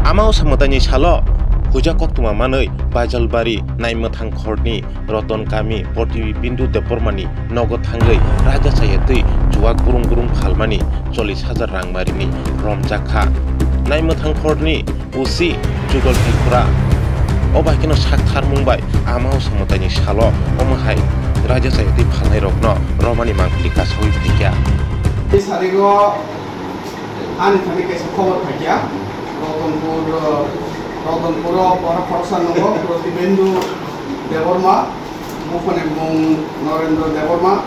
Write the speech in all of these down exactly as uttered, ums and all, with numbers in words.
Ama o samwtaini salo huja koktwma manwi Baijalbari Naimwthang khorni Roton kami Poti Bindu Debbarmani nogo thangwi raida chaya twi chuwak burung burung phalmani chollish hajar rangmarini romjak kha. Naimwthang khorni O C Jugol Tripura. O bai kheno sak tharmung bai ama o samwtaini salo omo hai raida chaya twi phalnai rokno romani mangpili kasawi phaikha. Ani thani kaisa khobor phaikha, Rotonpur, Rotonpuro borok khoroksa nungo, Protibendhu Debbarma, buphani mung Narendra Debbarma,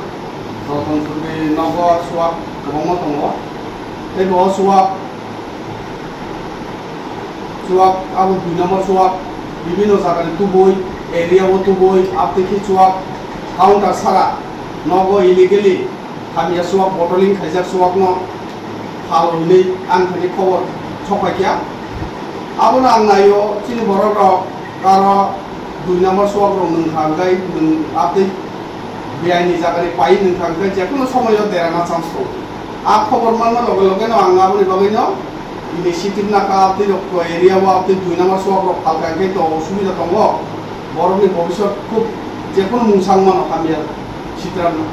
Rotonpurni nogo chuwak kwbangma tongo. Tei bo chuwak, chuwak abo dui number chuwak, bibinno jagani tubui, area o tubui, abtwi khe chuwak counter sara nogo illegally hamya chuwak, bottling khaijak chuwakno phal hwnwi ang thani khobor sokphaikha. Abono ang naio, chini borok rok aro dui number chuwak rok nwng kha hwnkhe nwng abtwi biyai ni jaga ni pai nwng kha hwnkhe jekono somoyo derana chance tongo. A khobor manna loge loge no ang aboni bagwi no initiative nakha, abtwi rok area o abtwi dui number chuwak rok phalkha hwnkhe to osubida tongo, borok ni bobiswt khub jekono mungsang mano hamya. Sitra no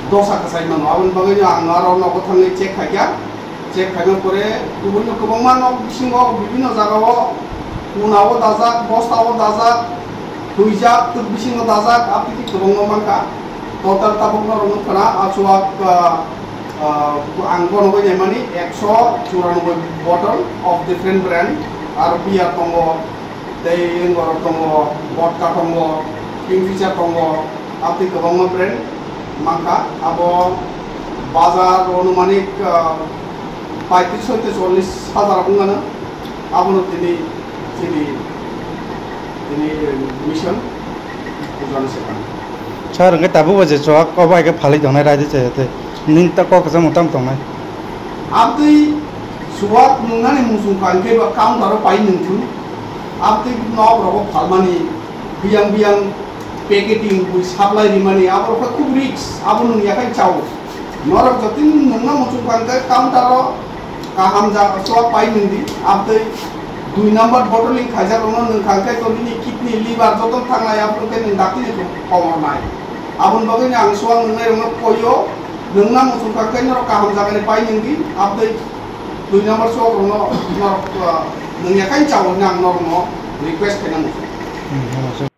dosa kwchai mano. Aboni bagwi no ang aro nogo thangwi check khaikha. Check khaima pore, kubun no kwbangma nok bisingo, bibinno jagao, kuna o dajak, bosta o dajak, huijak, twk bisingo dajak, abtwi khe kwbangma mankha. Total tabuk norok nukha na, a chuwak, ah, ah, ang bono bai naimani ekso churanobboi bottle of different brand, aro beer tongo, tei borok tongo, vodka tongo, Kingfisher tongo, abtwi kwbangma brand mankha. Abo bazar anumanik, ah, paitris hoite chollish hajar wngmano. Abono tini, tini, tini mission pujano se kha. Sir, hwnkhe tabuk bo je chuwak obo hai khe phalwi tongnai raida chaya twi. Nini ta kok kwchangma tamo tongnai? Abtwi chuwak nungnani muchung kha hwnkhe ba counter o pai nungthung. Abtwi nok rogo phalmani biyang biyang packeting bui supply rimani abo rok khe khub risk, abo nung yakhai chao. Norok jotini nungna muchung kha hwnkhe counter o kaham jaga chuwak pai nungdi, abtwi dui number bottling khaijak rokno nung kha hwnkhe to nini kidney, liver joto thangnai, abo khe nung daktini komor nai. Aboni bagwi no ang chuwak nungnai rokno koio, nungna muchung kha hwnkhe norok kaham jagani pai nungdi, abtwi dui number chuwak rokno norok, ah, nung yakhai chao hwnwi ang norokno request khaina muchung. Hmm,